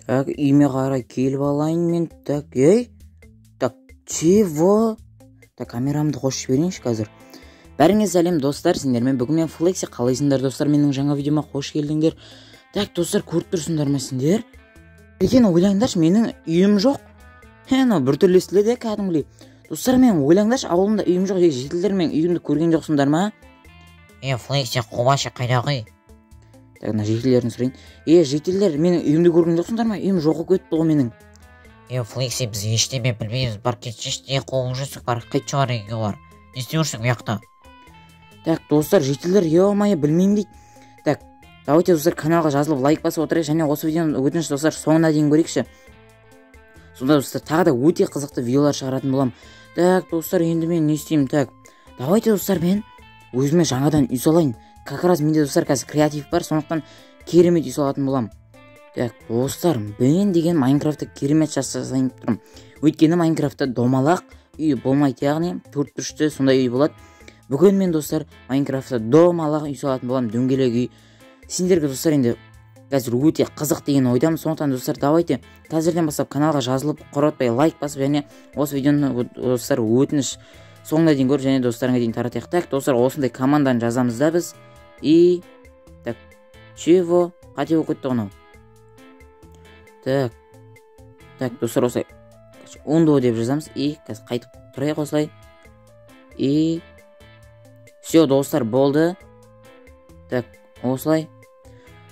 Так, үйіме қарай келіп алайын мен. Так, ей, так, чего? Так, камерамды қосып жіберейінші қазір. Бәріңе сәлем, достар, сендермен бүгін мен, Флекси. Қалайсыңдар, достар? Менің жаңа видеома қош келдіңдер. Так, достар, көріп тұрсыңдар ма сендер? Екен, ойлаңдаршы, менің үйім жоқ. Хе, мынау біртүрлі естіледі, иә, кәдімгідей. Достар, мен, ойлаңдаршы, ауылымда үйім жоқ. Ей, жительдер, менің үйімді көрген жоқсыңдар ма? Е, Флекси, қубашы, қайдағы үй? Так, мына жительдерден сұрайын. Е, жительдер, менің үйімді көрген жоқсыңдар ма? Үйім жоқ болып кетті ғой менің. Е, Флекси, біз ештеме білмейміз, бар, кетші, не қуып жүрсің? Бар, кетші, бар, үйге бар. Не істеп жүрсің бұл жақта? Так, достар, жительдер, ё-моё, білмеймін дейді. Так, давайте, достар, каналға жазылып, лайк басып отырайық және осы видеоны, өтініш, достар, соңына дейін көрейікші. Сонда, достар, тағы да өте қызықты видеолар шығаратын боламын. Так, достар, енді мен не істеймін? Так, давайте, достар, мен өзіме жаңадан үй салайын. Как раз менде, достар, қазір креатив бар, сондықтан керемет үй салатын боламын. Так, достар, мен деген Майнкрафтта керемет жасайын деп тұрмын, өйткені Майнкрафтта домалақ үй болмайды, яғни төрт бұрышты сондай үй болады. Бүгін мен, достар, Майнкрафтта домалақ үй салатын боламын, дөңгелек үй. Сендерге, достар, енді қазір өте қызық деген ойдамын. Сондықтан, достар, давайте қазірден бастап каналға жазылып, құртпай лайк басып және осы видеоны, достар, өтініш, соңына дейін көріп және достарыңа дейін таратайық. Так, достар, осындай команданы жазамыз да біз. И так, чего? Қате болып кетті ғой мынау. Так, так, достар, осылай undo деп жазамыз и қазір қайтып тұрайық осылай. И все, достар, болды. Так, осылай,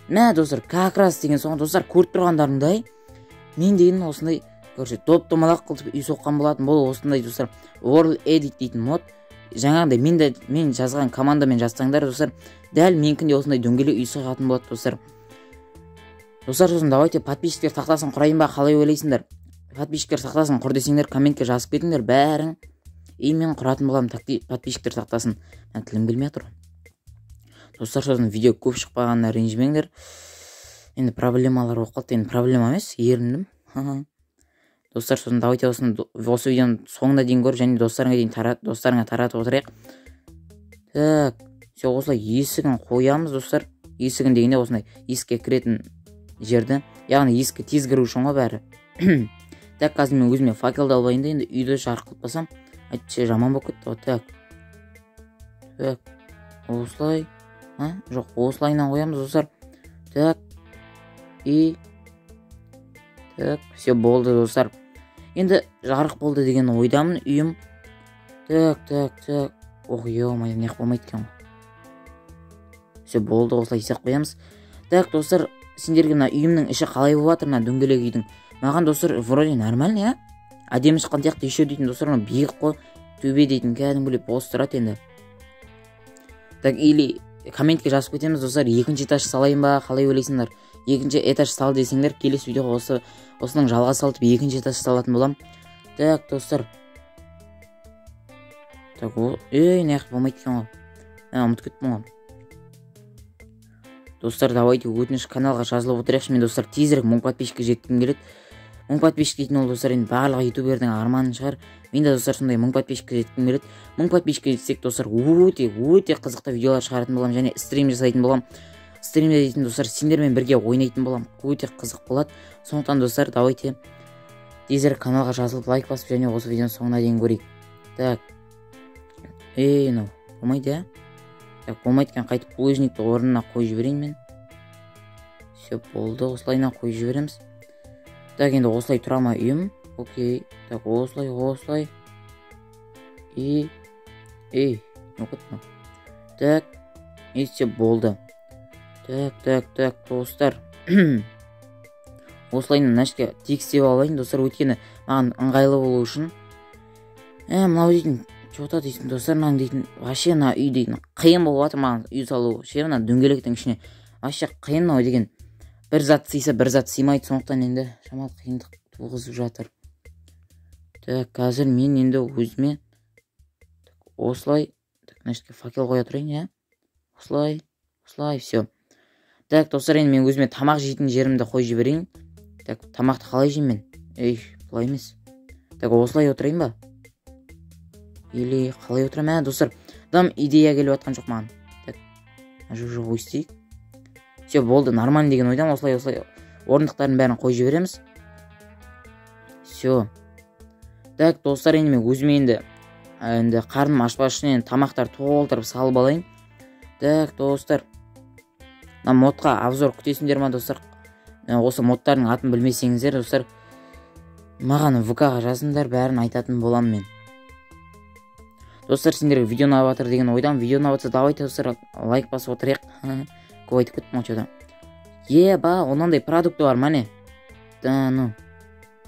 мә, достар, как раз деген соң, достар, көріп тұрғандарыңдай, мен деген осындай, короче, доп домалақ қылып үй соққан болатын. Бұл осындай, достар, World Edit дейтін мод. Жаңағыдай мен де, мен жазған командамен жазсаңдар, достар, дәл менікіндей осындай дөңгелек үй шығатын болады, достар. Достар, сосын давайте подписчиктер тақтасын құрайын ба, қалай ойлайсыңдар? Подписчиктер тақтасын құр десеңдер, комментке жазып кетіңдер бәрің, и мен құратын боламын подписчиктер тақтасын. Мә, тілім келмей жатыр, достар. Сосын видео көп шықпағанына ренжімеңдер, енді проблемалар болып қалды. Енді проблема емес, еріндім, достар. Сосын давайте осы видеоны соңына дейін көріп және достарыңа дейін тарат, достарыңа таратып отырайық. Так, все, осылай есігін қоямыз, достар. Есігін дегенде, осындай есікке кіретін жерді, яғни есікке тез кіру үшін ғой бәрі. Так, қазір мен өзіме факелді алып алайын да, енді үйді жарық қылып, әйтпесе жаман болып кетті ғой. Так, так, осылай, а жоқ, осылайынан қоямыз, достар. Так, и так, все, болды, достар, енді жарық болды деген ойдамын үйім. Так, так, так, ох, ё-моё, мына болмайды екен ғой. Все, болды, осылай істеп қоямыз. Так, достар, сендерге мына үйімнің іші қалай болып жатыр, мына дөңгелек үйдің? Маған, достар, вроде нормально, иә, әдемі шыққан сияқты. Еще дейтін, достар, мынау биік қой, төбе дейтін кәдімгідей бос тұрады енді. Так, или комментке жазып кетеміз, достар, екінші этаж салайын ба, қалай ойлайсыңдар? Екінші этаж сал десеңдер, келесі видеоға осының жалғасы салып, екінші этаж салатын боламын. Так, достар, так, о, ей, мына жақта болмайды екен ғой, ұмытып кеттім ғой. Достар, давайте, өтініш, каналға жазылып отырайықшы. Мен, достар, тезірек 1000 подписчикке жеткім келеді. 1000 подписчик дейтін ол, достар, енді барлық ютубердің арманы шығар. Мен де, достар, сондай 1000 подписчикке жеткім келеді. 1000 подписчикке жетсек, достар, өте өте қызықты видеолар шығаратын боламын және стрим жасайтын боламын. Стримде дейтін, достар, сендермен бірге ойнайтын боламын, өте қызық болады. Сондықтан, достар, давайте тезірек каналға жазылып, лайк басып және осы видеоның соңына дейін көрейік. Так, ей, мынау болмайды, иә. Так, болмайды екен, қайтып булыжникті орнына қойып жіберейін мен. Все, болды, осылайынан қойып жібереміз. Так, енді осылай тұра ма үйім? Окей, так, осылай, осылай, и ей, не болып кетті мынау? Так, и все, болды. Так, так, так, достар, осылай мына жерге тегістеп алайын, достар, өйткені маған ыңғайлы болу үшін. Мынау дейтін че-то дейсің, достар, мынаның дейтін вообще мына үй дейтін қиын болып жатыр маған үй салу ше. Мына дөңгелектің ішіне вообще қиын мынау деген, бір зат сыйса, бір зат сыймайды, сондықтан енді шамалы қиындық туғызып жатыр. Так, қазір мен енді өзіме осылай, так, мына жерге факел қоя тұрайын, иә, осылай, осылай, все. Так, достар, енді мен өзіме тамақ жейтін жерімді қойып жіберейін. Так, тамақты қалай жеймін мен? Ей, былай емес. Так, осылай отырайын ба или қалай отырамын? Ә, достар, дым идея келіп жатқан жоқ маған. Так, жоқ, жоқ, өйстейік. Все, болды, нормально деген ойдамын. Осылай, осылай. Орындықтардың бәрін қойып жібереміз. Все. Так, достар, енді мен өзіме енді қарным ашпас үшін енді тамақтар толтырып салып алайын. Так, достар, мына модқа обзор күтесіңдер ма, достар? Осы модтардың атын білмесеңіздер, достар, маған ВК-ға жазыңдар, бәрін айтатын боламын мен. Достар, сендерге видео ұнап жатыр деген ойдамын. Видео ұнап жатса, давайте, достар, лайк басып отырайық. Көп айтып кеттім ғой че-то. Еба, мынандай продукты бар ма, не? Да ну.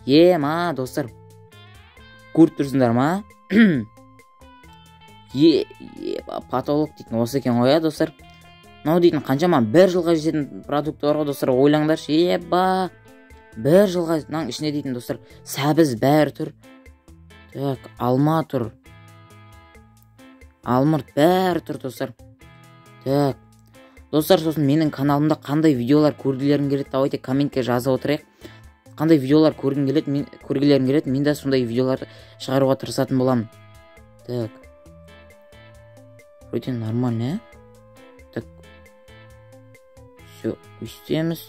Ема, достар. Көріп тұрсыңдар ма? Еба, потолок дейтін осы екен ғой, иә, достар. Мынау дейтін қаншама бір жылға жететін продукты бар ғой, достар, ойлаңдаршы. Еба, бір жылға. Мынаның ішінде дейтін, достар, сәбіз бәрі тұр. Так, алма тұр. Алмұрт бәрі тұр, достар. Так, достар, сосын менің каналымда қандай видеолар көргілерің келеді, давайте комментке жазып отырайық. Қандай видеолар көргің келеді, мен көргілерің келеді, мен де сондай видеоларды шығаруға тырысатын боламын. Так. Вроде нормально, ә? Так. Все, өстеміз.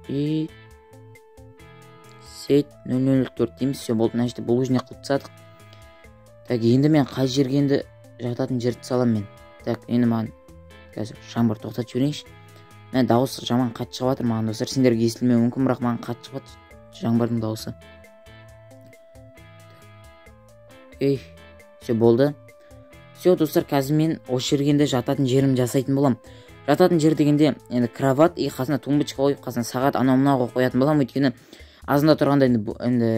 И сет 004 дейміз. Все, болды, мына жерде булыжник қылып тастадық. Так, енді мен қай жерге енді жататын жерді саламын мен? Так, енді маған қазір жаңбыр тоқтатып жіберейінші. Мә, дауыс жаман қатты шығып жатыр маған, достар. Сендерге естілмеуі мүмкін, бірақ маған қатты шығып жатыр жаңбырдың дауысы. Ей, все, болды. Все, достар, қазір мен осы жерге енді жататын жерімді жасайтын боламын. Жататын жер дегенде енді кровать и қасына тумбочка қойып, қасына сағат, анау мынау қойып қоятын боламын, өйткені азында тұрғанда енді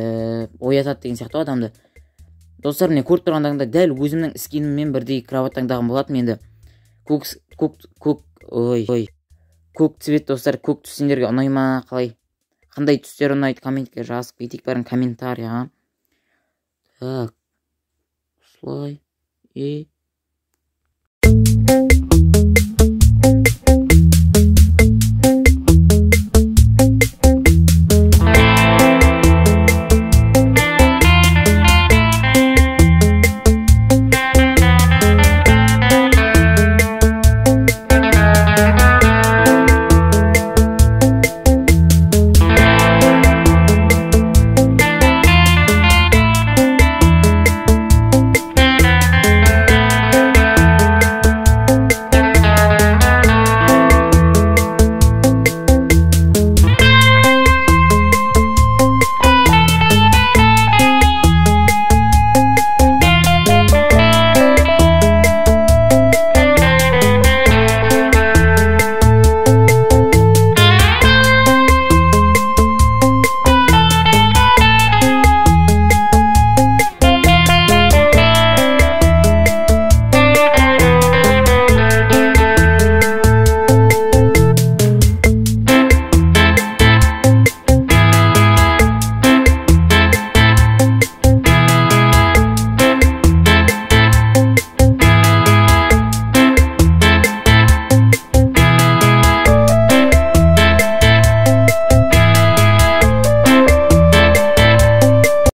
оятады деген сияқты ғой адамды. Достар, міне, көріп тұрғандарыңдай, дәл өзімнің скиніммен бірдей кровать таңдаған болатынмын енді. Көк, көк, көк, ой, ой. Көк цвет, достар, көк түс сендерге ұнай ма, қалай? Қандай түстер ұнайды, комментке жазып кетейік бәрін комментарийға. Так. Осылай. И